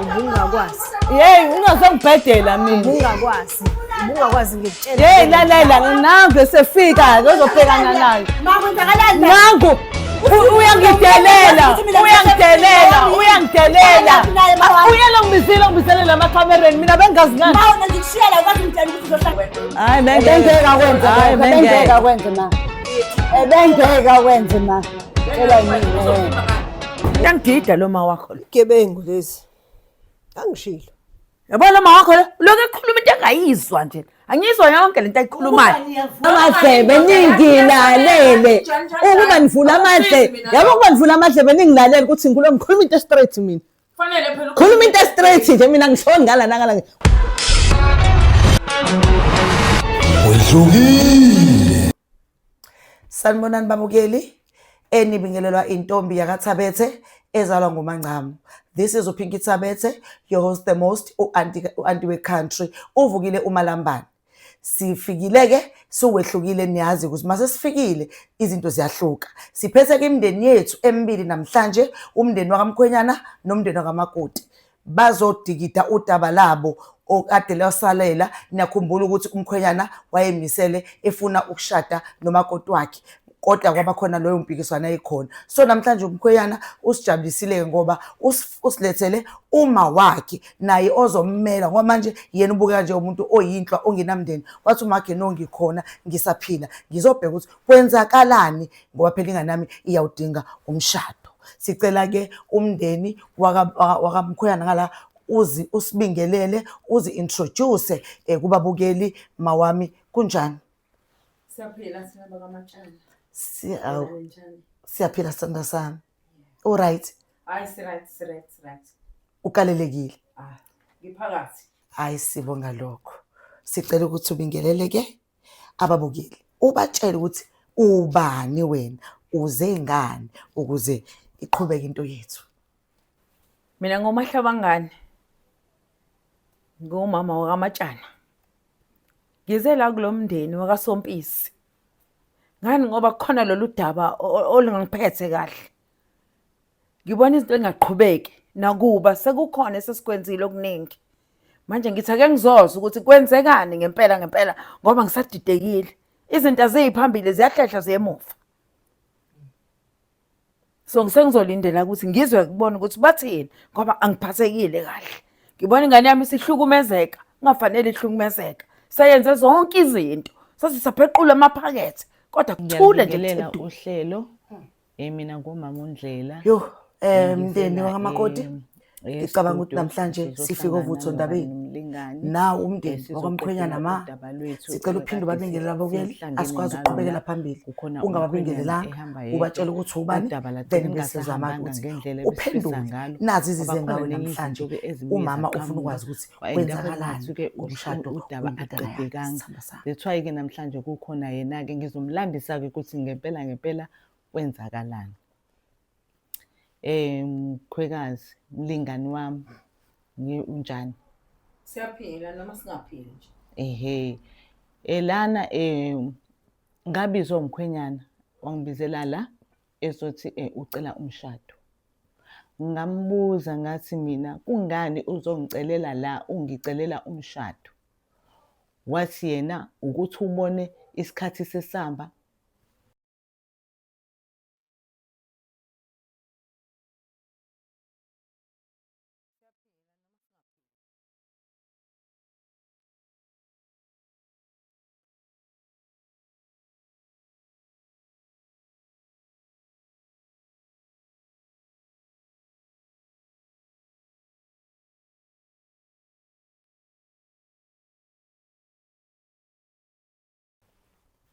Ubungakwazi. Yeyi ungazongibhedela mina. Ubungakwazi. Ubungakwazi ngikutshela. Yeyi lalela nangu esefika ozobhekana nayo. Makwenzakalani la? Nangu uyangidelela, uyangidelela, uyangidelela. Uyena ongibizile ongibizele emakhamereni mina bengazi ngani. Ma wena ngikushiya la ukwazi ngitshela ukuthi uzohlala. Hayi bengeke Bengeke akwenze Hayi lokho, bengeke bengeke. akwenze ma. Bengeke akwenze ma. Tshela yini. Uyangidida lo ma wakho lo. Gebengu lezi. Angishilo. Yabona lo ma wakho lo, lokhu ekhuluma into engayizwa nje. Angiyizwa yonke lento ayikhulumayo. Amadlebe ningilalele. Ukuba nivula amadlebe. Yabo ukuba nivula amadlebe ningilalele ukuthi ngikhuluma ngikhuluma into straight mina. Fanele phela Khuluma into straight nje mina ngishoni ngala nangala. Wehlukile. Sanibonani babukeli, enibingelelwa intombi yakaThabethe ezalwa nguMangcamu. This is uPinky Thabethe, your host the most, u-anti u-anti we-country, uvukile uMalambane. Sifikile ke siwehlukile niyazi ukuthi mase sifikile izinto ziyahluka. Siphethe ke imindeni yethu emibili namhlanje, umndeni wakamkhwenyana nomndeni wakamakoti. Bazodikida udaba labo okade lwasalela. Niyakhumbula ukuthi umkhwenyana wayemisele efuna ukushada nomakoti wakhe, kodwa kwaba khona loyo mpikiswano ayikhona. So namhlanje umkhwenyana usijabulisile ngoba usilethele uma wakhe naye ozommela, ngoba manje yena ubukeka nje umuntu oyinhlwa ongenamndeni. Wathi umakhe no ngikhona ngisaphila, ngizobheka ukuthi kwenzakalani ngoba phela ingane yami iyawudinga umshado. Sicela ke umndeni wakamkhwenyana ngala uzi usibingelele uzi-introduce kubabukeli. Mawami, kunjani? Siyaphila thina bakaMatshana. Awu, siyaphila sithanda sami. Alright, Hayi si right, si right, si right. ukalelekile. Ah, ngiphakathi. Hayi sibonga lokho. Sicela ukuthi ubingelele ke ababukeli. Ubatshele ukuthi ubani wena, uze ngani ukuze iqhubeke into yethu. Mina ngomahlabangane. Ngumama wakaMatshana. Ngize la kulo mndeni wakaSompisi. Ngani ngoba kukhona lolu daba olungangiphethe kahle. Ngibona izinto engaqhubeki nakuba sekukhona esesikwenzile okuningi. Manje ngithi ake ngizozwa ukuthi kwenzekani ngempela ngempela ngoba ngisadidekile. Izinto aziyiphambili ziyahlehla ziyemuva. So ngisengizolindela ukuthi ngizwe kubona ukuthi bathini ngoba angiphathekile kahle. Ngibona ingane yami isihlukumezeka, kungafanele ihlukumezeka. Seyenze zonke izinto, saze saphequla amaphakethe kodwa kuthule nje Ngiyalibingelela kuthe du. uhlelo. Mina ngumama uNdlela. Yo, mndeni Ngizela, wakamakoti, ngicabanga ukuthi e-studio namhlanje sifike sizohlangana ovutho ndabeni. nomlingani. Nawu umndeni Sizoqedela wakwamkhwenyana ma. udaba lwethu Sicela uphinde ekade ubabingelele ababukeli, sihlangene asikwazi ngalo ukuqhubekela la. phambili. Kukhona Ungababingelelanga, umkhwenyana ehamba yedwa. ubatshele ukuthi ubani, Udaba lagcina then bese uzama lingasahambanga ukuthi ngendlela ebesifisa uphendule. ngalo. Nazi izize Kwaba khona ngawe nenye namhlanje. izinto-ke ezibuye Umama ufuna zaqhamuka. ukwazi ukuthi Wa-end up kwenzakalani engathi-ke ngomshado udaba wendodana yakhe. aqedekanga. Sithandwa sami. That's why-ke namhlanje kukhona yena-ke ngizomlandisa-ke ukuthi ngempela ngempela kwenzakalani. Mkhwekazi, mlingani wami, unjani? Siyaphila noma singaphili nje. Ehhe. Lana ngabizwa umkhwenyana wangibizela la ezothi ucela umshado. Ngambuza ngathi mina kungani uzongicelela la ungicelela umshado? Wathi yena ukuthi ubone isikhathi sesamba.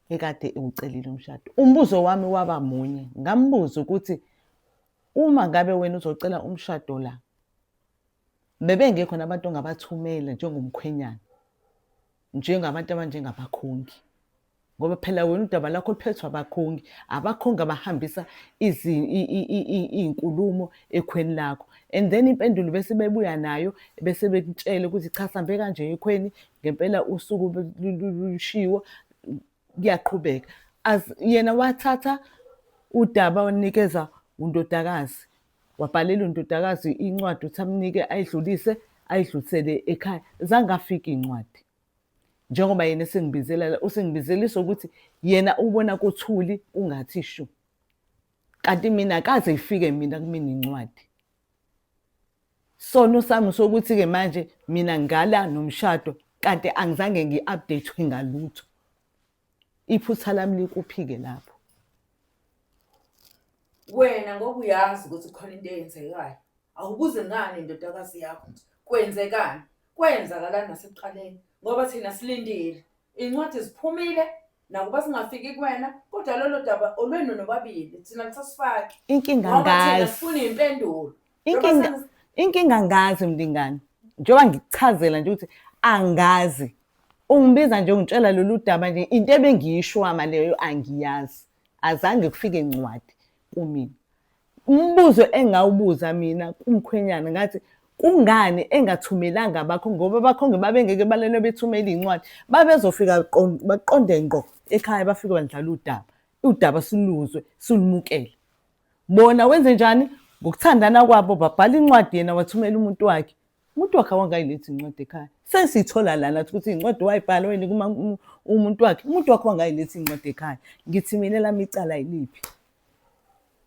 Ekade ewucelile umshado. Umbuzo wami waba munye, ngambuza ukuthi uma ngabe wena uzocela umshado la, bebengekho nabantu ongabathumela njengomkhwenyana, njengabantu abanjengabakhongi, ngoba phela wena udaba lakho luphethwe abakhongi, abakhongi abahambisa iy'nkulumo ekhweni lakho. And then impendulo bese bebuya nayo, bese bekutshela ukuthi cha sambe kanje ekhweni, ngempela usuku lushiwo, kuyaqhubeka. As yena wathatha udaba wanikeza undodakazi. Wabhalela undodakazi incwadi ukuthi amnike ayidlulise, ayidlulisele ekhaya. Zange afike iy'ncwadi. Njengoba yena esengibizela la, usengibizelisa ukuthi yena ubona kuthuli kungathi shu. Kanti mina akaze ifike mina kumina incwadi. Sono sami sokuthi-ke manje mina ngala nomshado kanti angizange ngi-update-we ngalutho. Iphutha lami likuphi-ke lapho? Wena ngoba uyazi ukuthi khona into eyenzekayo, awubuze ngani indodakazi yakho ukuthi kwenzekani, kwenzakalani nasekuqaleni ngoba thina silindile. Iy'ncwadi ziphumile nakuba singafiki kuwena kodwa lolo daba olwenu nobabili thina kusasifaki. Inkinga Ngoba thina ngazi. sifuna iy'mpendulo. Inkinga inkinga ngazi mlingani. Njengoba ngikuchazela nje ukuthi angazi. Ungibiza nje ungitshela lolu daba nje into ebengiyishwama leyo angiyazi. Azange kufike incwadi kumina. Umbuzo engawubuza mina kumkhwenyana ngathi kungani engathumelanga abakhongi ngoba abakhongi babengeke balele bethumela iy'ncwadi babezofika baqonde ngqo ekhaya bafike bandlala udaba udaba siluzwe silumukele bona wenze njani ngokuthandana kwabo babhala incwadi yena wathumela umuntu wakhe umuntu wakhe wangayilethi incwadi ekhaya sesiyithola lana ukuthi incwadi wayibhala wayinika umuntu wakhe umuntu wakhe wangayilethi incwadi ekhaya ngithi mina lami icala yiliphi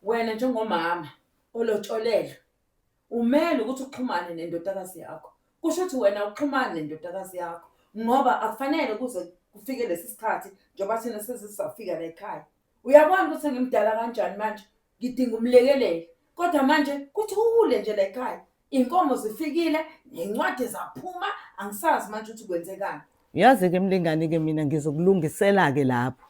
Wena njengomama olotsholelwe umele ukuthi uxhumane nendodakazi yakho. Kusho ukuthi wena uxhumane nendodakazi yakho ngoba akufanele kuze kufike lesi sikhathi njengoba thina sesizafika la ekhaya. Uyabona ukuthi ngimdala kanjani manje ngidinga umlekeleli kodwa manje kuthule nje la ekhaya. Iy'nkomo zifikile ney'ncwadi zaphuma angisazi manje ukuthi kwenzekani. Yazi-ke mlingani-ke mina ngizokulungisela-ke lapho.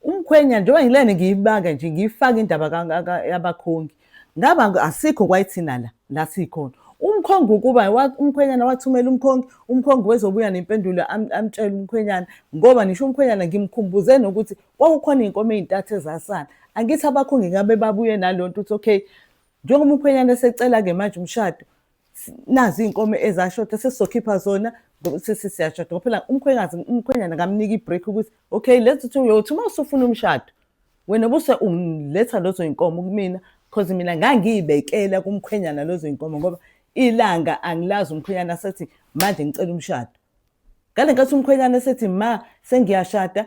Umkhwenyana njengoba ngilene ngiyibanga nje ngiyifake indaba yabakhongi. Ngaba asikho kwayithina la la sikhona. Umkhongi ukuba umkhwenyana wathumela umkhongi, umkhongi wezobuya nempendulo amtshele umkhwenyana ngoba nisho umkhwenyana ngimkhumbuze nokuthi kwakukhona iy'nkomo ey'ntathu ezasala. Angithi abakhongi ngabe babuye nalonto ukuthi okay njengoba umkhwenyana esecela-ke manje umshado nazi iy'nkomo ezashoda sesizokhipha zona sesiyashada ngoba phela umkhwekazi umkhwenyana ngamnika i-break ukuthi okay let's uthi uyothi uma usufuna umshado wena buse ungiletha lezo y'nkomo kumina cause mina ngangiyibekela kumkhwenyana lezo y'nkomo ngoba ilanga angilazi umkhwenyana sethi manje ngicela umshado ngale nkathi umkhwenyana sethi ma sengiyashada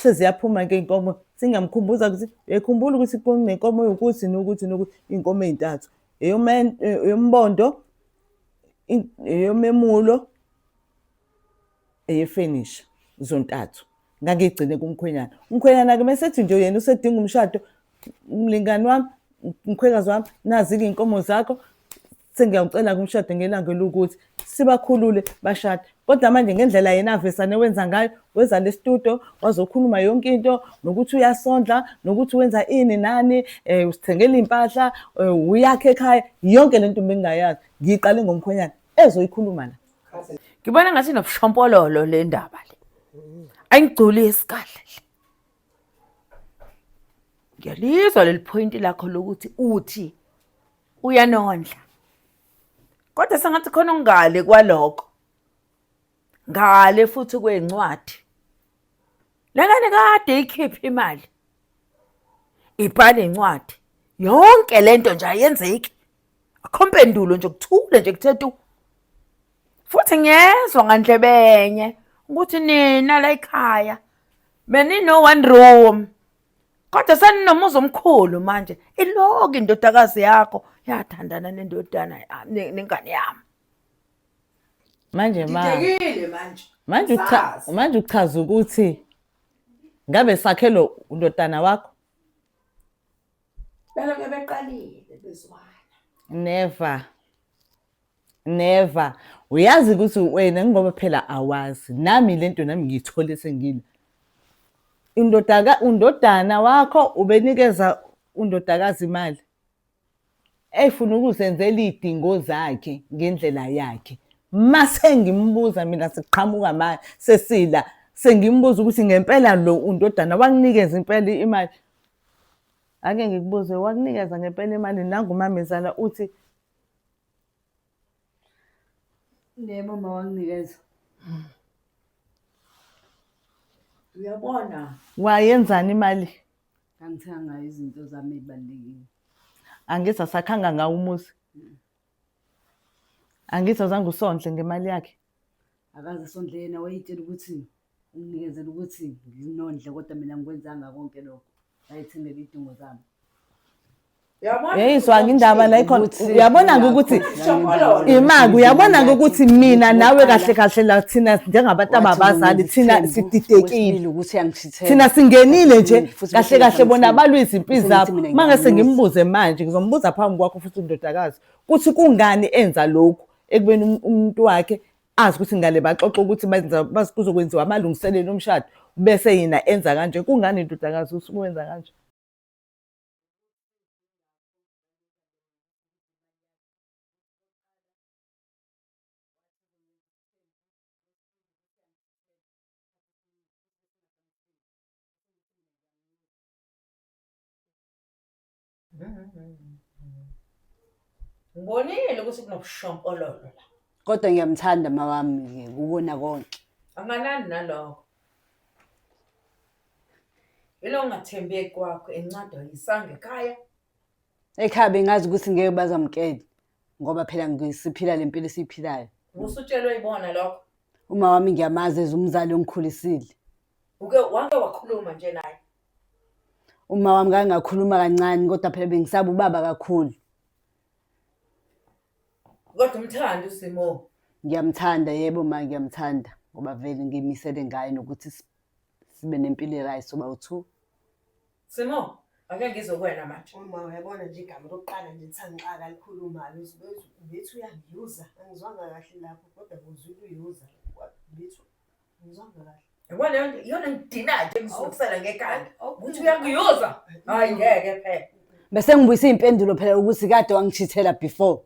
seziyaphuma ke inkomo singamkhumbuza ukuthi uyakhumbula ukuthi kunenkomo yokuthi nokuthi nokuthi iy'nkomo ey'ntathu eyombondo eyomemulo eyefenisha zontathu ngangiyigcine kumkhwenyana umkhwenyana-ke mesethi nje yena usedinga umshado mlingani wami mkhwekazi wami nazi-ke iy'nkomo zakho sengiyawucela kumshado ngelanga elukuthi sibakhulule bashade kodwa manje ngendlela yena avesane wenza ngayo weza le studio wazokhuluma yonke into nokuthi uyasondla nokuthi wenza ini nani um usithengela iy'mpahla um uyakhe ekhaya yonke le nto bengingayazi ngiyiqale ngomkhwenyana ezoyikhuluma la Ngibona ngathi nobushompolilo le ndaba le. Ayingigculisi kahle le. Ngiyalizwa leli point lakho lokuthi uthi uyanondla. Kodwa sengathi khona okungale kwalokho. Ngale futhi kwencwadi. Lengane kade ikhiphe imali. Ibhala incwadi. Yonke lento nje ayenzeki. Akho mpendulo nje kuthule nje kuthe tu. Futhi ngiyezwa ngandlebenye ukuthi nina la ekhaya benino one room. Kodwa seninomuzi omkhulu manje. Iloku indodakazi yakho yathandana nendodana nengane yami. Manje ma. Ngididekile manje. Manje ucha manje uchaza ukuthi ngabe sakhe lo undodana wakho? Beloke beqalile bezwana. Never. Never. Uyazi ukuthi wena ngoba phela awazi. Nami lento nami ngiyithole sengila. Indodaka undodana wakho ubenikeza undodakazi imali. Efuna ukuzenzela iy'dingo zakhe ngendlela yakhe. Mase ngimbuza mina siqhamuka manje sesila sengimbuza ukuthi ngempela lo undodana wakunikeza impela imali. Ake ngikubuze wakunikeza ngempela imali nangu umamezala uthi Yebo ma wanginikeza. Uyabona? Wayenzani imali? Ngangithenga ngayo izinto zami ey'balulekile. Angithi asakhanga ngawo umuzi. Angithi azange usondle ngemali yakhe. Akaze sondle yena wayitshela ukuthi unginikezela ukuthi nginondle kodwa mina ngikwenzanga konke lokho. Ngayithengela iy'dingo zami. Yeyizwa indaba la ikhona. Uyabona-ke ukuthi imaki, uyabona-ke ukuthi mina nawe kahle kahle la thina njengabantu ababazali thina sididekile. Ukuthi uyangishithela. Thina singenile nje Futhi kahle kahle bona balwa izimpi Bese zabo. ngithi mina Mangase ngiyamuzwa. ngimbuze manje ngizombuza phambi kwakho futhi indodakazi ukuthi kungani enza lokhu ekubeni umuntu wakhe azi ukuthi ngale baxoxa ukuthi benza kuzokwenziwa amalungiselelo omshado bese yena enza kanje. Kungani indodakazi usuke wenza kanje? Ngibonile ukuthi kunobushonkololo la. Kodwa ngiyamthanda ma wami kukona konke. Anganani nalokho. Yilo ungathembeki kwakho encwadi ayisanga ekhaya. Ekhaya bengazi ukuthi ngeke bazamukele ngoba phela ngisiphila le mpilo esiyiphilayo. Usutshelwe ibona lokho. Uma wami ngiyamazi as umzali ongikhulisile. Uke wake wakhuluma nje naye. Uma wami ngake ngakhuluma kancane kodwa phela bengisaba ubaba kakhulu. Kodwa umthanda uSimo. Ngiyamthanda yebo ma ngiyamthanda ngoba vele ngimisele ngaye nokuthi sibe nempilo e-right soba u-two. Simo, ake ngizokwena manje. Uma uyabona nje igama lokuqala nje lithangixaka likhulumayo bethi uyangiyuza angizwanga kahle lapho kodwa ngizwile uyuza bethi ngizwanga kahle. Yabona leyo nto iyona ngidinayo nje ngizukisela ngekhanda. Ukuthi uyangiyuza. Hayi ngeke phela. Bese ngibuyisa iy'mpendulo phela ukuthi kade wangishithela before.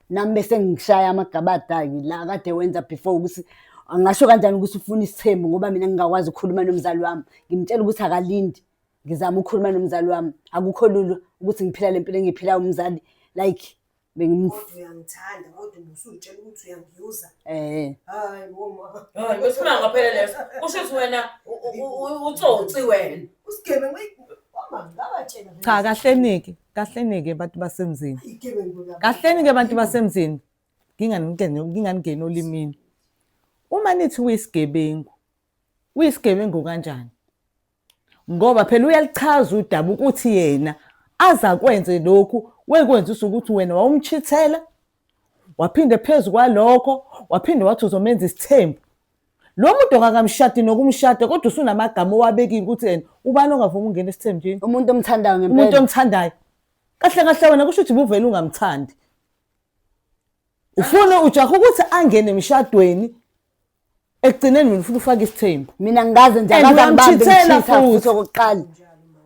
Nami bese ngishaya amagabada-ke la kade wenza before ukuthi angasho kanjani ukuthi ufuna isithembu ngoba mina ngingakwazi ukukhuluma nomzali wami. Ngimtshela ukuthi akalindi. Ngizama ukukhuluma nomzali wami. Akukho lula ukuthi ngiphila le mpilo engiyiphilayo umzali like Kodwa uyangithanda kodwa ubusuyitshela ukuthi uyangiyuza. Hayi boma. Hayi besimanga phela leso. Kusho ukuthi wena utsotsi wena. Usigebengu mama ngabatshela. Cha kahlenike, kahlenike abantu basemzini. Igebengu la. Kahlenike abantu basemzini. Nginganingeni olimini. Uma nithi uyisigebengu, uyisigebengu kanjani? Ngoba phela uyalichaza udaba ukuthi yena azakwenze lokhu wekwenzisa ukuthi wena wawumchithela waphinde phezu kwalokho waphinde wathi uzomenza isithembu. Lo muntu akakamshadi nokumshada kodwa usunamagama owabekile ukuthi yena ubani ongavumi ukungena esithembini? Umuntu omthandayo ngempela. Umuntu omthandayo. Kahle kahle wena kusho ukuthi ubuvele ungamthandi. Ufuna ujaha ukuthi angene emshadweni ekugcineni wena ufuna ufake isithembu. Mina ngikaze nje And akaze angibambe uyamchithela ngishitha futhi. futhi okokuqala.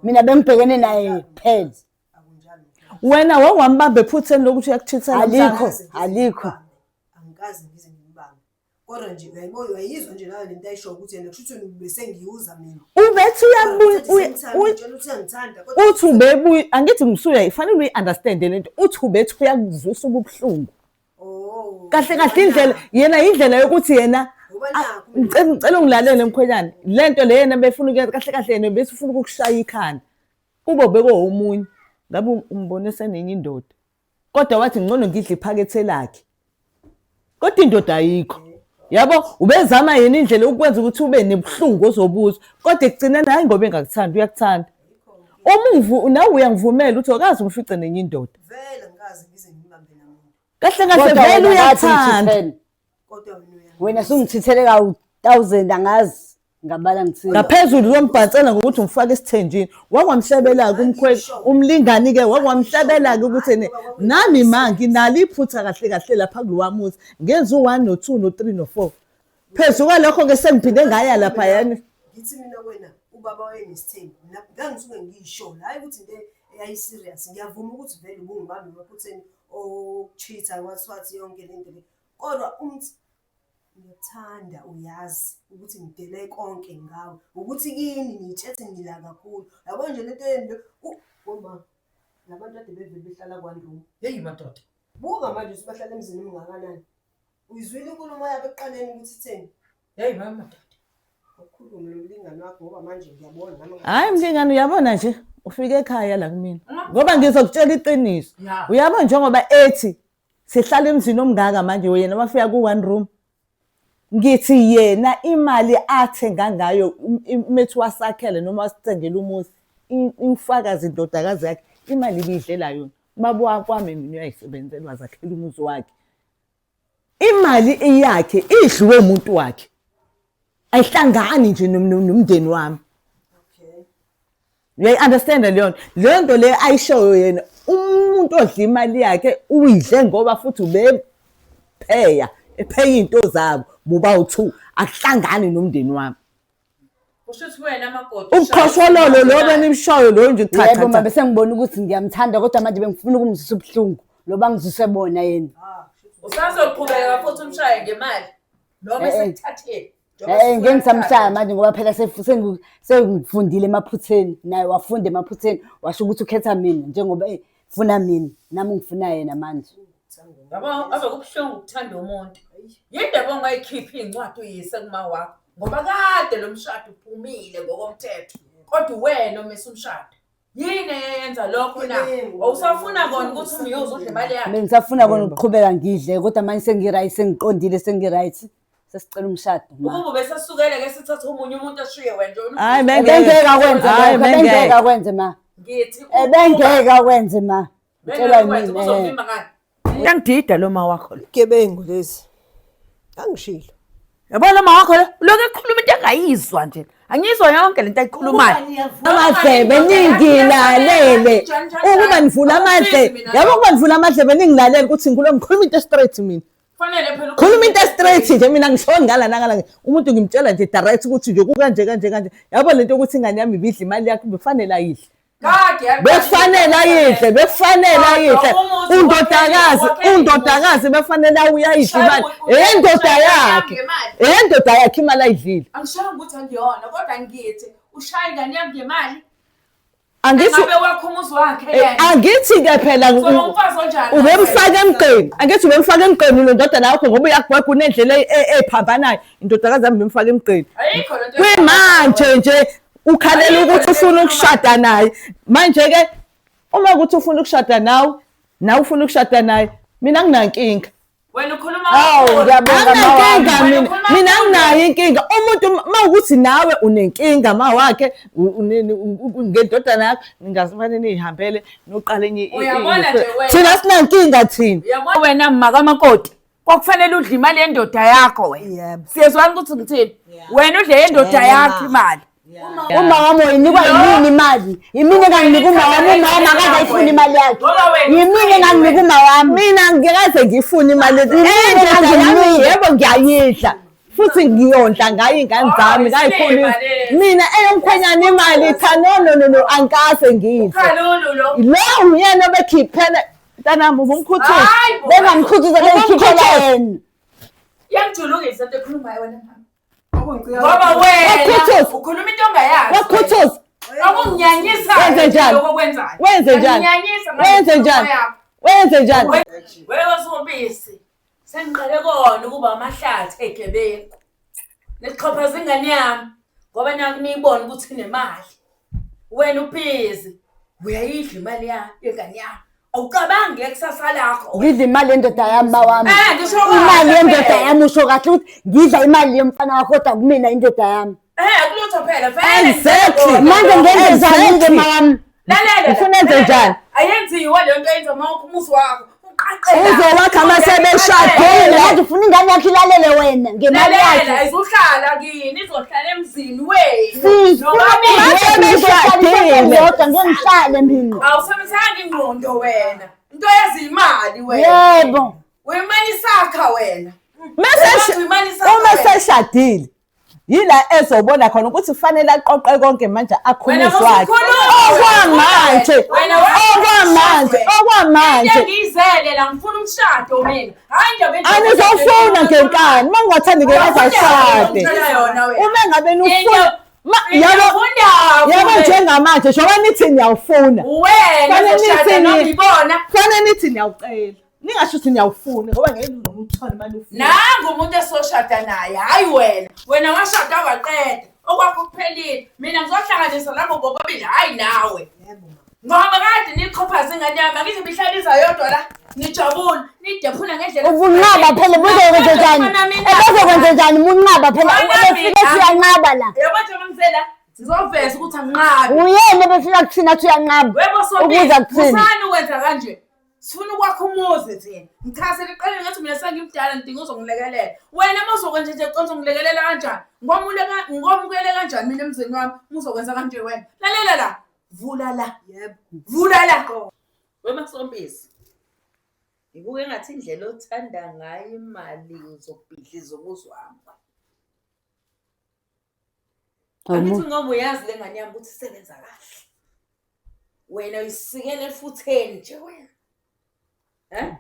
Mina bengibhekene naye kuphela. Wena wawambamba ephutheni lokuthi uyakuchithela. Alikho, alikho. Angikaze ngize ngimbambe. Kodwa nje uyayibona uyayizwa nje nayo lento ayisho ukuthi yena kusho ukuthi bese ngiyuza mina. Ubethi uyabuya Utshela ukuthi uyangithanda kodwa uthi ubebuya angithi ngisuya ifanele uyi-understand lento uthi ubethi uyakuzwisa ubuhlungu. Oh. Kahle kahle indlela yena indlela yokuthi yena Ngoba nakhu ngicela ungilalele mkhwenyane lento le yena befuna ukuyenza kahle kahle yena bese ufuna ukukushaya ikhanda. Kubo bekuwomunye ngabe umbone senenye indoda. Kodwa wathi ngcono ngidle iphakethe lakhe. Kodwa indoda ayikho. Yabo ubezama yena indlela yokwenza ukuthi ube nebuhlungu ozobuzwa kodwa ekugcineni hayi ngoba engakuthandi uyakuthanda. Uma nawe uyangivumela ukuthi akaze umfice nenye indoda. Vele ngikaze ngize ngimbambe namuntu. Kahle kahle Kodwa vele wena ngathi uyakuthanda. ngithithele. Kodwa wena uyangiyuza. Wena sungithithele kawu-1000 angazi ngabala ngithini. Ngaphezulu uzombhansela ngokuthi umfake esithenjini. Wakwamhlebela-ke umkhwe umlingani-ke wakwamhlebela-ke ukuthi ene nami ma nginalo iphutha kahle kahle lapha kulowa muzi ngenza u-1 no-2 no-3 no-4. Phezu kwalokho-ke sengiphinde ngaya lapha yani. Ngithi mina kwena ubaba wayenesithembu. Mina ngangisuke ngiyisho hayi ukuthi into eyayi-serious. Ngiyavuma ukuthi vele ubungibambe emaphutheni okucheat-a wathi yonke lento le. Kodwa ngiyakuthanda uyazi ukuthi ngidele konke ngawe. Ukuthi kini niyitshethe nila kakhulu. Yabo nje lento yenu oma labantu kade bevele behlala kwa room. Hey madoda. Buka manje ukuthi bahlala emzini omngakanani. Uyizwile inkulumo yabo ekuqaleni ukuthi itheni? Hey mama madoda. Awukhulume nomlingani wakho ngoba manje ngiyabona nami. Hhayi mlingani, uyabona nje ufike ekhaya la kumina ngoba ngizokutshela iqiniso. Uyabona njengoba ethi sihlala emzini omngaka manje, yena wafika ku-one room. Ngithi yena imali athenga ngayo methi wasakhele noma wasithengela umuzi, imfakazi indodakazi yakhe, imali ibiyidlela yona. Ubaba wakwami mina uyayisebenzela, wazakhela umuzi wakhe. Imali iyakhe idliwe umuntu wakhe, ayihlangani nje nomndeni wami. Uyayi-understand-a leyo nto? Leyo nto leyo ayishoyo yena, umuntu odla imali yakhe uyidle ngoba futhi ubepheya, epheya iy'nto zabo bobawu-two, akuhlangani nomndeni wami. Kusho ukuthi wena makoti Ubuqhoshololo lo benimshoyo lo nje, cha Yebo cha ma, cha. bese ngibona ukuthi ngiyamthanda kodwa manje bengifuna ukumzwisa ubuhlungu loba ngizwise bona yena. Usazoqhubeka futhi umshaye ngemali noma Eh, eh. esekuthatheni. Eh, ngeke ngisamshaya manje ngoba phela sengifundile emaphutheni, naye wafunda emaphutheni, washo ukuthi ukhetha mina njengoba efuna mina, nami ngifuna yena manje. Yabo, ave kubuhlungu ukuthanda umuntu. Yindaba ongayikhiphi iy'ncwadi uyise kuma wakho ngoba kade lo mshado uphumile ngokomthetho, kodwa uwena omisa umshado. Yini eyenza lokho na? Wawusafuna kona ukuthi umyuze udle imali yakhe? Bengisafuna kona ukuqhubeka ngidle kodwa manje sengi-right, sengiqondile, sengi-right. Sesicela umshado ma. Ukuba ubesesukele ke sithathe omunye umuntu ashiye wena nje. Hhayi, bengeke. Ebengeke akwenze Hhayi, lokho, ebengeke bengeke. akwenze ma. Ngithi Ebengeke akwenze ma. Ngitshelwa yimina. Uzovimba ngani? Uyangidida lo ma wakho lo. Gebengu lezi. Angishilo. Yabona lo ma wakho lo, lokhu ekhuluma into engayizwa nje. Angiyizwa yonke lento ayikhulumayo. Amadlebe ningilalele, ukuba nivula amadlebe, yabo, ukuba nivula amadlebe ningilalele ukuthi ngikhuluma, ngikhuluma into straight mina. Kufanele phela Khuluma into straight nje mina, ngishoni ngala nangala, umuntu ngimtshela nje direct ukuthi nje kukanje kanje kanje. Yabo, lento yokuthi ingane yami ibidla imali yakho, befanele ayidle. Kade Bekufanele ayidle, bekufanele ayidle. Undodakazi, undodakazi befanele uyayidla imali eyendoda yakhe, eyendoda yakhe imali ayidlile. Angishongo ukuthi angiyona kodwa ngithi ushaya ingane yami ngemali. Angithi Engabe wakho umuzi wakhe yena. Angithi-ke phela So umfazi onjani? ubemfaka emgqeni, angithi ubemfaka emgqeni lo ndodana yakho ngoba uyagwegwa, unendlela ephambanayo. Indodakazi yami bemfaka emgqeni. Ayikho lento. Kwimanje nje ukhalela Ayikho ukuthi lento ufuna ukushada naye. Manje-ke uma ukuthi ufuna ukushada nawe, nawe ufuna ukushada naye, mina anginankinga. Wena ukhuluma Hawu, kakhulu. ngiyabonga ma wami. Anginankinga mina, mina anginayo inkinga. Umuntu uma ukuthi nawe unenkinga ma wakhe ngendodana yakho, ningazimane niyihambele noqala enye Uyabona nje wena. Thina sinankinga thina. Uyabona wena mma kamakoti, kwakufanele udle imali yendoda yakho wena. Yebo. Siyezwana ukuthi ngithini? Wena udle yendoda yakho imali. Uma wami uyinikwa yimini imali? Yimina enganginika uma wami, uma wami akaze ayifune imali yakhe. Ngoba wena Yimina enganginika uma wami. Mina ngikaze ngifune imali Yimina endoda yami, enganginika. yebo ngiyayidla futhi ngiyondla ngayo iy'ngane zami, ngayikhulisa. Mina eyomkhwenyana imali, cha, no no no no, angikaze ngiyidle. Khalulu lo. Lo uyena obekhiphela mntanami, ubumkhuthuza. Hayi bo. Bengamkhuthuza, bengikhiphela yena. Iyangijulukisa into ekhulumayo wena mama. Okungicika Ngoba wena Wakhuthuza. ukhuluma into ongayazi. Wakhuthuza. Okunginyanyisa Wenze njani? lokho okwenzayo. Wenze njani? Uyanginyanyisa ngale Wenze nkulumo njani? yakho. Wenze njani? Wewe Sompisi, sengiqale kona ukuba amahlathi egebengu. Nixhophaza ingane yami ngoba naku niyibona ukuthi inemali. Wena ubhizi uyayidla imali yakho yengane yakho. Awucabangi ngekusasa lakho. Ngidla imali yendoda yami ma wami. Eh, ngisho kahle Imali yendoda phela. yami, usho kahle ukuthi ngidla imali yomfana wakho kodwa kumina indoda yami. Eh, kulutho phela vele. Exactly. Manje ngenze njani-ke ma wami? Lalela. Ufuna enze njani? Ayenziwa le nto eyenziwa uma wakho umuzi wakho. Uqaqela. Uzowakha uma sebeshadile. Manje ufuna ingane yakho ilalele wena ngemali Lalela, yakhe. izohlala kini, izohlala emzini wenu. Sifuna Nobabili. Sebeshadile. Kodwa ngeke ngihlale mina. Awusebenzisanga ingqondo wena. Into yezimali wena. Yebo. Uyimali sakha wena. Mese Uyimali sakha uma wena. seshadile yila ezobona khona ukuthi kufanele aqoqe konke manje Wena akhulise wakhe. usukhuluma. Okwamanje, Wena okwamanje, okwamanje Ngiyizele la, ngifuna umshado mina. Hayi nje anizofuna ngenkani uma ungathandi ngeke azashade. Uma ngabe nifuna yabo, yabo, njengamanje njengoba nithi niyawufuna, Wena Fanele uzoshada nithi noma ibona. fanele nithi niyawucela, ningasho ukuthi niyawufuna ngoba ngeke nize uthole imali ufuna. Nangu umuntu esoshada naye, hayi wena. Wena washada waqeda. Okwakho kuphelile. Mina ngizohlanganisa labo bobabili, hhayi nawe. Ngoba kade niqhophaza ingane yami, angithi ibihlalisa yodwa la. Nijabule, nidephula ngendlela. Ubunqaba phela buzokwenza njani? Ebezokwenza njani umunqaba phela ebefike siyanqaba la. Yabo nje ngizela ngizoveza ukuthi anginqabi. Uyena ebefika kuthina athi uyanqaba. Webo Sompisi, Ukuza kuthina. musani ukwenza kanje. Sifuna ukwakha umuzi thina. Ngichazele eqaleni ngathi mina sengimdala ngidinga uzongilekelela. Wena uma uzokwenza nje uconsa ungilekelela kanjani? Ngomukele kanjani mina emzini wami uma uzokwenza kanje wena? Lalela la. Vula la. Yebo. Vula la. Wema Sompisi. Ngibuke ngathi indlela othanda ngayo imali uzobhidliza umuzi wami. Angithi ngoba uyazi le ngane yami ukuthi isebenza kahle. Wena uyisikele efutheni nje wena.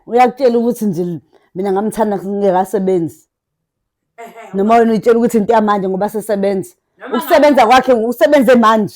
Uyakutshela ukuthi nje mina ngamthanda ngingekasebenzi. Noma wena uyitshela ukuthi into yamanje ngoba sesebenza. Ukusebenza kwakhe usebenze manje.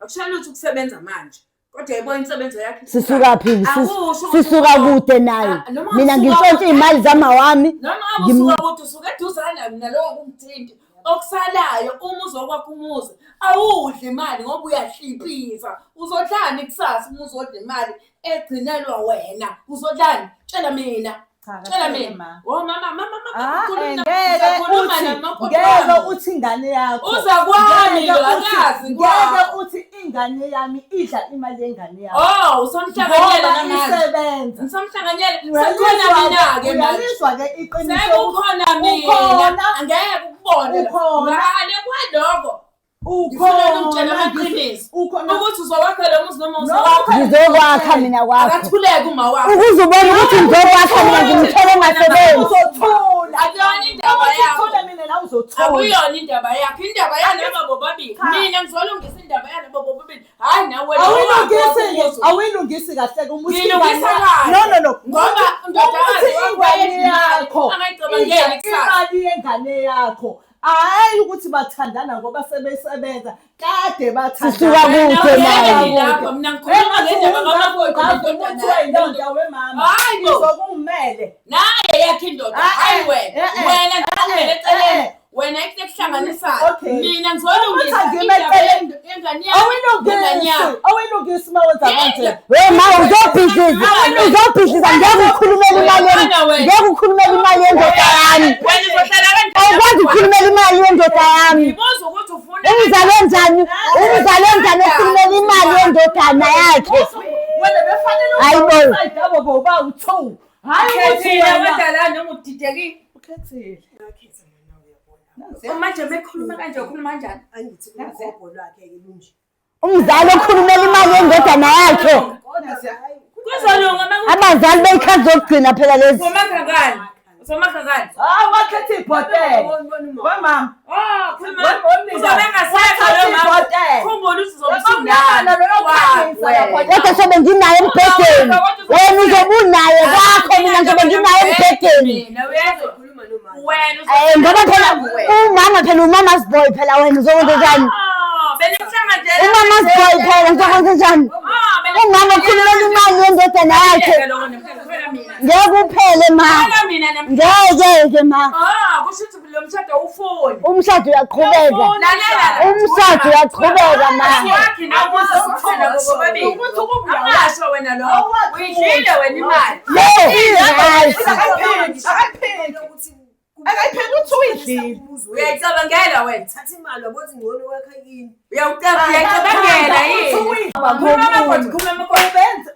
Akusho lutho ukusebenza manje. Kodwa yayibona insebenzo yakhe. Sisuka phi? Akusho ukuthi Sisuka kude naye. Ah, noma Mina usuka ngintshontsha kude. iy'mali zamawami. Noma ngabe usuka kude usuke eduzane nalowo kumthinti. Okusalayo uma uzokwakha umuzi awudli imali ngoba uyahliphiza. Uzodlani kusasa uma uzodla imali egcinelwa wena? Uzodlani? Tshela mina. Tshela mina. Oh mama mama mama khuluma Ngeke ukhuluma namakoti ngeke wami. uthi ingane yakho. Uza kwami Ngeke lo uthi- akazi Ngeke kwakho. uthi ingane yami idla imali yengane yami. Oh usomhlanganyela Ngoba namanje. isebenza. Ngisamhlanganyela sekukhona mina-ke manje. Uyalizwa ke iqiniso. Sekukhona mina. Ukhona. Angeke ukubone. Ukhona. Ngale kwaloko. Ngifuna ukutshela amaqiniso. Ukhona. Ukuthi uzokwakha lo muzi noma uzowakha. Ngizokwakha mina kwakho. Akathuleke uma wakho. Ukuze ubone ukuthi ngizokwakha mina ngimthole engasebenzi. Uzothula. Akuyona indaba yakho. Uzothula mina la uzothula. Akuyona indaba yakho. Indaba yalaba bobabili. Mina ngizolungisa indaba yalaba bobabili. Hayi nawe. Awuyilungisi awuyilungisi kahle ke umuthi. Ngiyilungisa kahle. No no no. Ngoba indodakazi Ukuthi wakho ingane ayedla imali, yakho angayicabangeli idla kusasa. imali yengane yakho. Hayi ukuthi bathandana ngoba sebesebenza kade bathandana. Sisuka kude naye. Lapho mina ngikhuluma ngendaba kamakoti nendodana. Indoda wemama. Hayi bo. Ngizokumele. Naye yakhe indoda, hayi wena. Eh, eh. Wena ngizokungena eceleni. Eh, eh. Wena ekuhlanganisayo. Okay. Mina ngizolungisa Ukuthi angime indaba eceleni. yengane yami. Nengane Awuyilungisi. yami. Awuyilungisi uma wenza kanje. We ma uzobhidliza, uzobhidliza ngeke ukhulumele imali yami. Ngeke ukhulumele imali yendoda yami. Wena uzohlala kanjani? Awukwazi ukukhulumela imali yendoda yami. Ngibuza ukuthi ufuna Umzali onjani? Umzali onjani okhulumela imali yendodana yakhe? Wena befanele Hayi bo. usayide abo boba u2. Hayi ukuthi Ukhethile wena wadala noma udidekile. ukhethile. Manje mekhuluma kanje ukhuluma kanjani? Angithi ugogo lwakhe-ke lunje. Umzali okhulumela imali yendodana yakhe. Kuzolunga uma Abazali beyikhathi zokugcina phela lezi. Usomakhakani. Usomakhakani. Ah wakhetha ibhotela. Wemama. Oh, khuluma. Wemama. Uzobe engasekho lo mama. Ibhotela. Khumbula ukuthi Wemama, lolo khanyisa lapho. Kodwa sobe nginaye embhedeni. Wena uzobe unaye kwakho mina ngizobe nginaye embhedeni. Mina uyezwa. Khuluma nomama. Wena Eh ngoba phela umama phela umama's boy phela wena uzokwenza njani? Ah, benimhlanga nje. Umama's boy phela uzokwenza njani? Ah, Umama okhulumela imali yendodana yakhe. Ngeke uphele ma. Mina namhlanje. Ngeke ke ma. Ah, kusho ukuthi lo mshado awufuni. Umshado uyaqhubeka. Lalela la. Umshado uyaqhubeka ma. Asiwakhi namuzi kuphela bobabili. Ukuthi ukuba Angasho wena lo. Uyidlile wena imali. Le hayi. Akayipheki. Akayipheki. Ukuthi Akayipheki ukuthi uyidlile. Uyayicabangela wena. Thatha imali wabothi ngcono wakha kini. Uyayicabangela yini? Khuluma amakoti, khuluma amakoti. Ubenze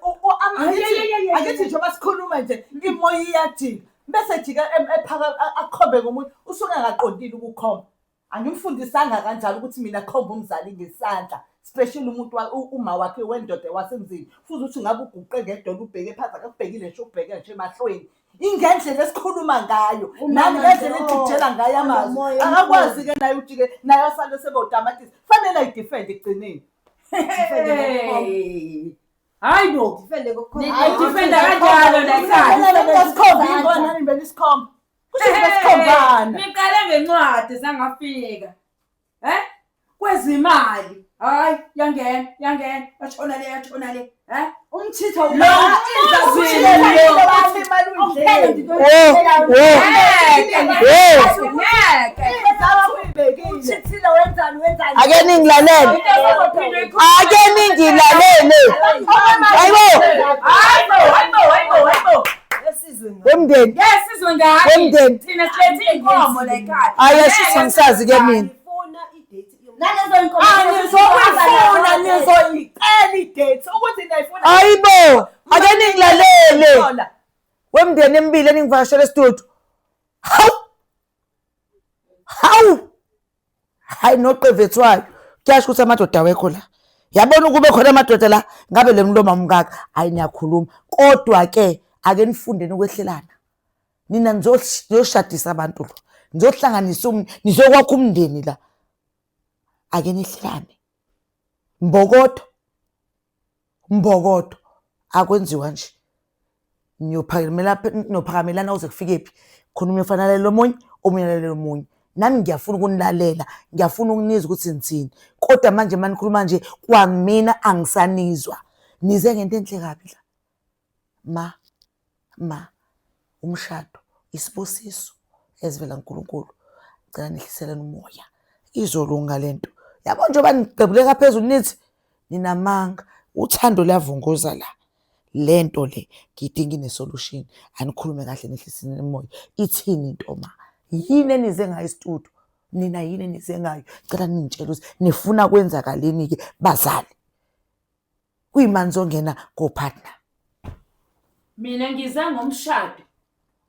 akithi njengoba sikhuluma nje imoya iyajika bese jika ephaka akhombe ngomunye usuke engaqondile ukukhomba. Angimfundisanga kanjalo ukuthi mina khomba umzali ngesandla especially umuntu uma wakhe wendoda wasemzini futhi uthi ngabe uguqe ngedolo ubheke phansi akakubhekile nje ubheke nje emahlweni. Ingendlela esikhuluma ngayo nami ngendlela engijela ngayo amazwi akakwazi ke naye ujike naye asale sebotamatisi fanele ayidefend ekugcineni. Hey. Hayi bo. Defende ngokukhomba. Nidefenda kanjalo la ekhaya. Isikhomba ingona nani impela isikhomba. Kusho ukuthi besikhombana. Niqale ngencwadi sangafika. Eh? Kwezimali. Hayi, yangena, yangena. Yashona le, yashona le. Eh? Umchitho Lo Oh, oh. Ngeke. Ngeke. Uchithile wenzani wenzani? Ake ningilalele. Ake ningilalele. Hayibo. Hayibo, hayibo, hayibo, hayibo. Esizwe ngayo. Wemndeni. Ngeke sizwe ngani. Wemndeni. Thina silethe iy'nkomo la ekhaya. Hayi ashithi ngisazi ke mina. Ngifuna i-date yomshado. Nalezo inkomo. Anizoyifuna, nizoyicela i-date ukuthi niyayifuna. Hayibo. Ake ningilalele. Thola. Wemndeni emibili eningivakashela esitudio. Hawu. Hawu. Hayi noqevethwayo. Kuyasho ukuthi amadoda awekho la. Yabona ukube khona amadoda la ngabe le mlomo amkaka. Hayi niyakhuluma. Kodwa ke ake nifundeni ukwehlelana. Nina nizoshadisa abantu lo. Nizohlanganisa nizokwakha umndeni la. Ake nihlelane. Mbokodo. Mbokodo. Akwenziwa nje. Niyophakamela niyophakamelana kuze kufike phi? Khona omunye ufana alalele omunye, omunye alalele omunye. Nami ngiyafuna ukunilalela, ngiyafuna ukunizwa ukuthi nithini. Kodwa manje uma nikhuluma nje kwamina angisanizwa. Nize ngento enhle kabi la. Ma, ma, umshado isibusiso esivela kuNkulunkulu. Ngicela nehliseleni umoya. Izolunga lento. Yabo njengoba nigqebuleka phezulu nithi ninamanga, uthando luyavunguza la. Lento le ngidinga ine-solution. Anikhulume kahle nehliseni umoya. Ithini into ma? Yini enize ngayo isitudio? Nina yini enize ngayo? Ngicela ningitshele ukuthi nifuna kwenzakaleni-ke bazali. Kuyimani nizongena ko-partner. Mina ngize ngomshado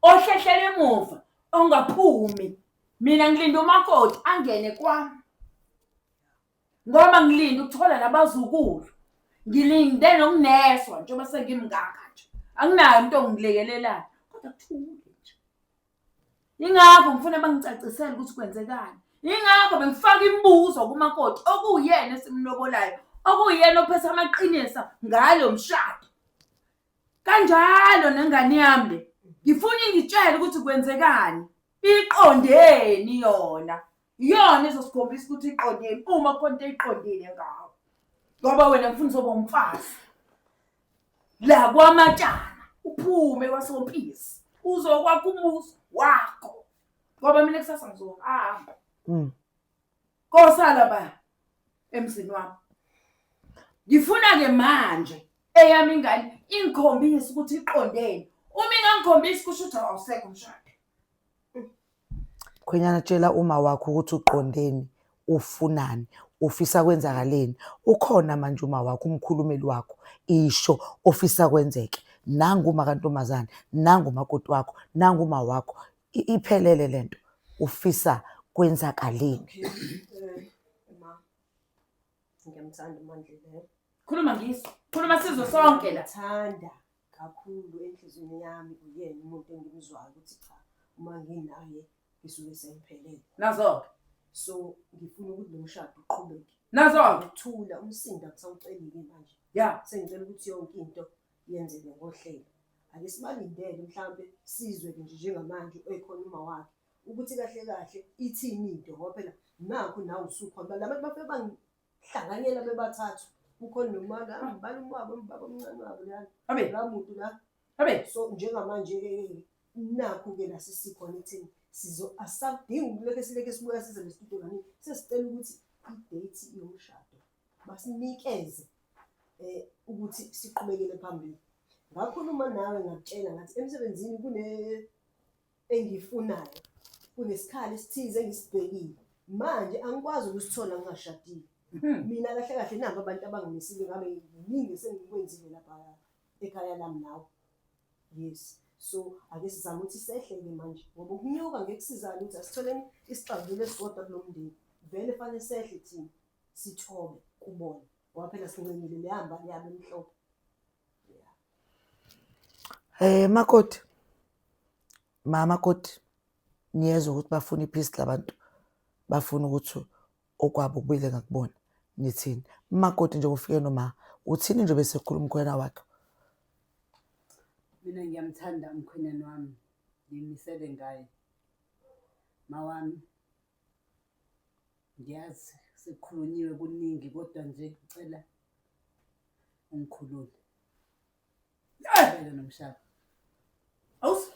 ohlehlela emuva ongaphumi. Mina ngilinda umakoti angene kwami. Ngoba ngilinda ukuthola nabazukulu. Ngilinde nokuneswa njengoba sengimngaka nje. Anginayo umuntu ongilekelelayo. Kodwa kuthule nje. Ingakho ngifuna bangicacisele ukuthi kwenzekani. Ingakho bengifaka imibuzo kumakoti okuyena esimlobolayo, okuyena ophethe amaqiniso ngalo mshado. Kanjalo nengane yami le. Ngifuna ingitshele ukuthi kwenzekani. Iqondeni yona. Iyona ezosikhombisa ukuthi iqondeni uma kukhona into eyiqondile ngawo. Ngoba wena ngifuna uzoba umfazi. La kwamatshana uphume kwaSompisi. Uzokwakha umuzi wakho. Ngoba mina kusasa ngizohamba. Kosala ba emzini wami. Ngifuna ke manje eyami ingane ingikhombise ukuthi iqondeni. Uma ingangikhombisi kusho ukuthi awusekho umshado. Mkhwenyana tshela uma wakho ukuthi uqondeni, ufunani, ufisa kwenzakaleni. Ukhona manje uma wakho, umkhulumeli wakho, isho ofisa kwenzeke. Nangu uma kantombazane, nangu umakoti wakho, nangu uma wakho. Iphelele lento. Ufisa kwenzakaleni. Ma, ngiyamthanda uMandlela. Khuluma ngizwe. Khuluma sizwe sonke la. Ngiyamthanda kakhulu enhliziyweni yami, uyena umuntu engimzwayo ukuthi cha, uma nginaye ngisuke sengiphelele. Nazo-ke. So ngifuna ukuthi lo mshado uqhubeke. Nazo-ke. Ukuthula, umsindo akusawuceli-ke manje. Ya. Sengicela ukuthi yonke into yenzeke ngohlelo. Ake sibalindele mhlampe sizwe-ke nje njengamanje ekhona uma wakhe ukuthi kahle kahle ithini into, ngoba phela nakhu nawe usukhona. La bantu bafike bangihlanganyela bebathathu. Kukhona noma la ngibala umwabo, umbaba omncane wabo lana. Abe. La muntu la. Abe. So njengamanje-ke nakhu-ke la sesikhona ekutheni sizo asadingi ukuleke sileke sibuya size le-studio kaningi. Sesicela ukuthi i-date yomshado basinikeze ukuthi siqhubekele phambili. Ngakhuluma nawe ngakutshela ngathi emsebenzini kune engiyifunayo, kunesikhala esithize engisibhekile. Manje angikwazi ukusithola ngingashadile. Mina kahle kahle nabo abantu abangimisile ngabe kuningi esengikwenzile lapha ekhaya lami nawe. Yes. So ake sizame ukuthi sehle-ke manje ngoba ukunyuka ngeke kusizane ukuthi asitholeni isixazululo esisodwa kulo mndeni. Vele fanele sehle thina sithobe kubona ngoba phela sincengile leya mbali yabo emhlophe. Makoti, mama koti, niyezwa ukuthi bafuna i-peace labantu, bafuna ukuthi okwabo kubuyele ngakubona. Nithini? Makoti nje ufike noma uthini nje bese kukhuluma umkhwenyana wakhe? Mina ngiyamthanda umkhwenyana wami, ngimisele ngaye. Mawami, ngiyazi sekukhulunyiwe kuningi kodwa nje ngicela ungikhulule. Qhubeke nomshado. Awus.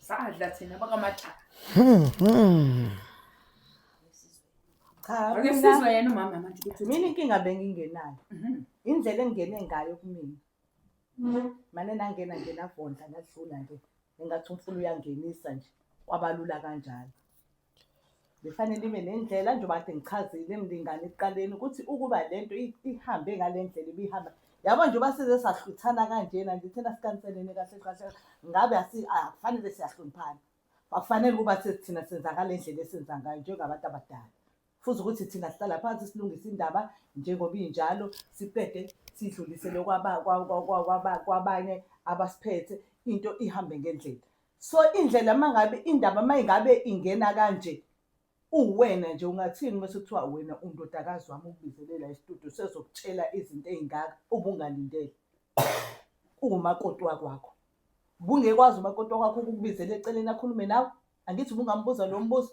Sadla thina bakamatshana. Cha, Ake mina sizwe yena umama manje ukuthi mina inkinga bengingenayo. Indlela engingene ngayo kumina. Mane nangena nje navondla nadlula nje. Engathi umfula uyangenisa nje kwabalula kanjalo. Befanele ibe nendlela njengoba kade ngichazile mlingane ekuqaleni ukuthi ukuba lento ihambe ngale ndlela ibihamba. Yabo njengoba size sahluthana kanjena nje thina sikanselene kahle kahle ngabe akufanele siyahloniphana. Akufanele ukuba thina senza ngale ndlela esenza ngayo njengabantu abadala. Futhi ukuthi thina sihlala phansi silungise indaba njengoba injalo siqede sidlulisele kwabanye abasiphethe into ihambe ngendlela. So indlela mangabe indaba mayingabe ingena kanje uwena nje ungathini mase kuthiwa wena undodakazi wami ukubizelela isitudio sezokutshela izinto ey'ngaka ubungalindele uwumakoti wakwakho. Ubungekwazi umakoti wakwakho ukukubizela eceleni akhulume nawe? Angithi ubungambuza lo mbuzo?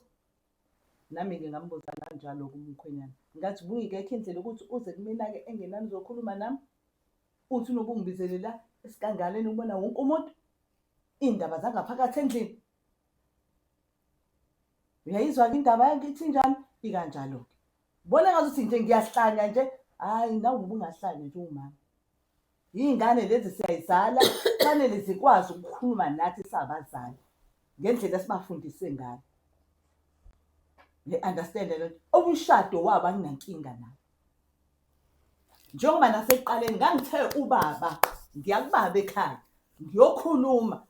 Nami ngingambuza kanjalo kumkhwenyana. Ngathi ubungekho indlela yokuthi uze kumina-ke engenani uzokhuluma nami? Uthi unobungibizele la esikangaleni ukubona wonke umuntu? Iy'ndaba zangaphakathi endlini. Uyayizwa-ke indaba yangithi injani? Ikanjalo-ke. Bona ngazuthi nje ngiyahlanya nje. Hhayi nawe ubungahlanya nje uwumama. Iy'ngane lezi siyayizala kufanele zikwazi ukukhuluma nathi sabazali ngendlela esibafundise ngayo. Ngi-understand le nto. Umshado wabo anginankinga nawo. Njengoba nasekuqaleni ngangithe ubaba ngiyakubaba ekhaya ngiyokhuluma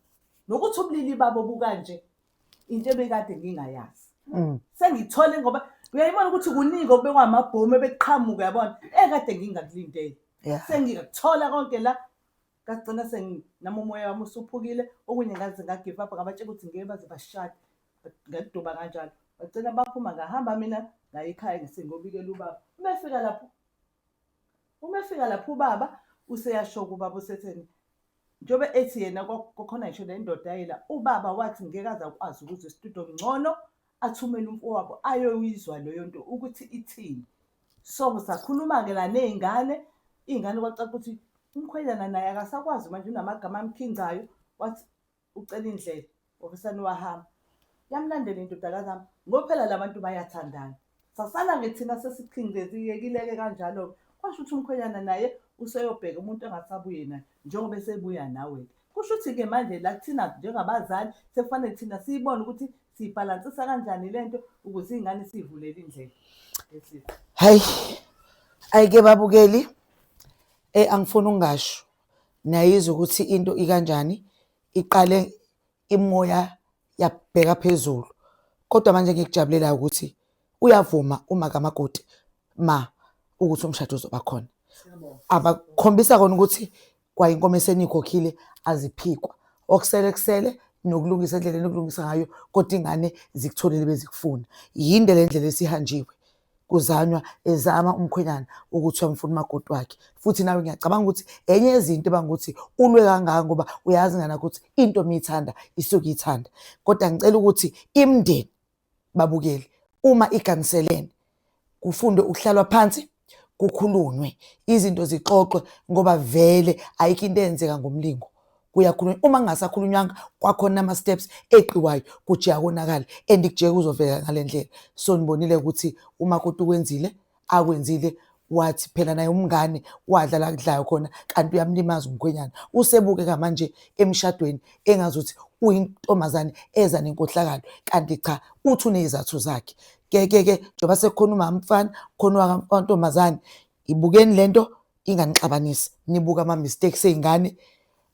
nokuthi ubulili babo bukanje into ebekade ngingayazi. Sengithole ngoba uyayibona ukuthi kuningi okubekwa amabhomu ebekuqhamuka yabona ekade ngingakulindele. Sengikuthola konke la ngagcina nami umoya wami usuphukile okunye ngaze nga-give up ngabatshela ukuthi ngeke baze bashade ngaduba kanjalo. Bagcina baphuma ngahamba mina ngaya ekhaya ngisengiyobikela ubaba. Uma efika lapho uma efika lapho ubaba useyasho kubaba usetheni njengoba ethi yena kwakhona ngisho nendoda yayila ubaba wathi ngeke aze akwazi ukuza esitudio ngcono athumele umfowabo ayoyizwa leyo nto ukuthi ithini. So sakhuluma-ke la ney'ngane, iy'ngane kwacaca ukuthi umkhwenyana naye akasakwazi manje unamagama amkhincayo wathi ucela indlela wavesane wahamba. Yamlandela indodakazi yami ngoba phela la bantu bayathandana. Sasala-ke thina sesichingezekile-ke kanjalo-ke. Kwasho ukuthi umkhwenyana naye useyobheka umuntu angasabuye naye njengoba esebuya nawe-ke. Kusho ukuthi-ke manje la kuthina njengabazali sekufanele thina siyibone ukuthi siyibhalansisa kanjani le nto ukuze iy'ngane siyivulele indlela. Hayi, ayike babukeli, angifuni ukungasho. Niyayizwa ukuthi into ikanjani, iqale imoya yabheka phezulu. Kodwa manje engikujabulelayo ukuthi uyavuma uma kamakoti ma ukuthi umshado uzoba khona. Abakhombisa kona ukuthi kwayinkomo esenikhokhile aziphikwa. Okusele kusele nokulungisa endleleni okulungisa ngayo kodwa ingane zikutholile bezikufuna. Yinde le ndlela esihanjiwe. Kuzanywa ezama umkhwenyana ukuthi uyamfuna umakoti wakhe. Futhi nawe ngiyacabanga ukuthi enye yezinto ebanga ukuthi ulwe kangaka ngoba uyazi ngana ukuthi into miyithanda isuke iyithanda. Kodwa ngicela ukuthi imindeni babukeli uma iganiselene kufundwe ukuhlalwa phansi kukhulunywe izinto zixoxwe ngoba vele ayikho into eyenzeka ngomlingo. Kuyakhulunywa uma kungasakhulunywanga kwakhona ama-steps eqiwayo kujika konakale and kujike kuzovela ngale ndlela. So nibonile ukuthi umakoti ukwenzile akwenzile wathi phela naye umngane wadla la kudlayo khona kanti uyamlimaza umkhwenyana. Usebukeka manje emshadweni engazuthi uyintombazane eza nenkohlakalo kanti cha uthi uney'zathu zakhe. Ke ke ke njengoba sekukhona umamfana khona wantombazane ibukeni lento inganixabanisi nibuke ama-mistakes ey'ngane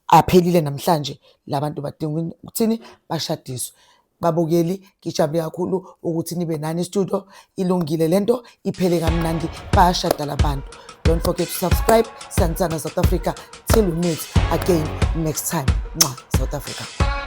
aphelile namhlanje labantu badinga ukuthini bashadiswe. Babukeli ngijabule kakhulu ukuthi nibe nani studio ilungile lento iphele kamnandi bayashada labantu. Don't forget to subscribe Santsana South Africa till we meet again next time. Mwah, South Africa.